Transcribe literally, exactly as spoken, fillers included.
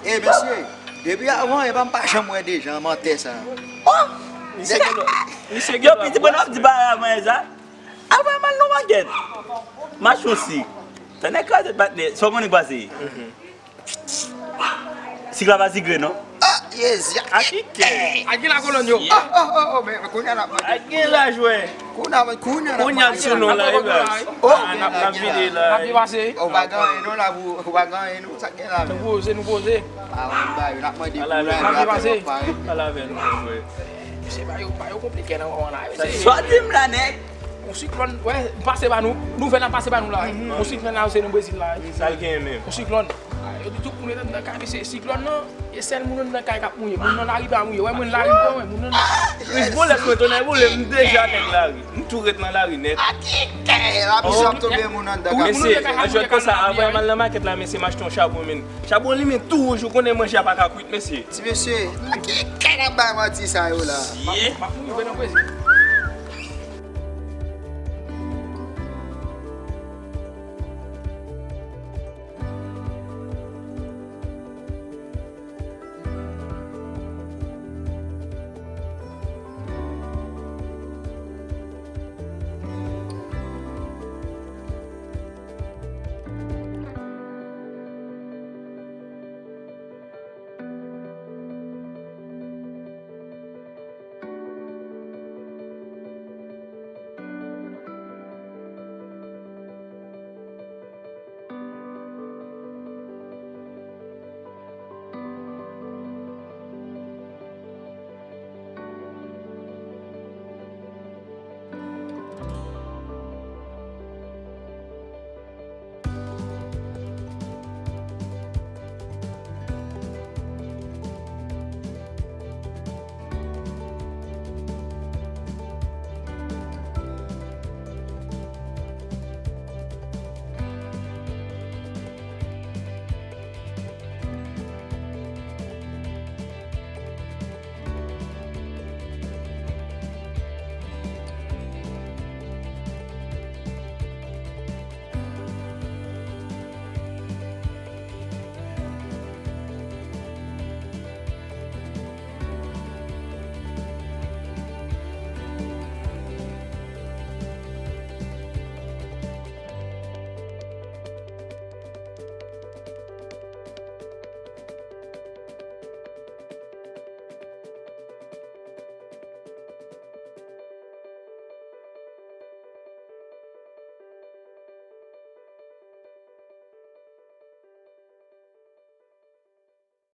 E mesye, depi avan, e pa m pa janm wè de jan mantè sa. Oh! Misye gen lò. Misye gen lò. Yo, piti bonòm di bagay a manzè sa. Al bay mal non, pakèt. Machonsi. Tande kraze patnè. Sa w konnen k pase? Sik la pa sigre non. Ah, yes, ya. A ki kè? A ki la kolòn yo? Oh, oh, oh, oh, men kounye a n ap mande. A gen la jwè. Kounye a, kounye a n ap mande. Kounye a sou non la, e baz. Oh, n ap, n ap vide la. N ap depase. Ou pa gen anyen non la pou, ou pa gen anyen non, sa k gen la menm. Nou poze, nou poze. Ah, w ap bay, n ap mande pou la, n ap depase. Ala vè nou, jwè. Mesye, ba yo, ba yo konplike nan moman la. Sa di m la, nèg. Yon siklòn, wè, pase ba nou. Nouvèl la pase ba nou la. Yon siklòn la, se nan Brezil la. Sa l genyen menm? Yon siklòn. Ah, yo di tout moun ret anndan kay, mesye, siklòn nan, e sèl moun anndan kay k ap mouye. Moun nan lari pa mouye. Wè, mwen lari pa mwen. Moun nan. Kris boule, mwen tonè boule, m deja nèg lari. M tou ret nan lari nèt. Ati kè, la plis ap tonbe moun anndan kay. Mesye, nan jwèt konsa, avan m al nan makèt la, mesye, m achte yon chabon, men. Chabon li men tou wouj, ou konnen manje a pa ka kwit, mesye. Ti mesye, ati kè n ap bay manti sa yo la. M ap, m ap rive nan Brezil.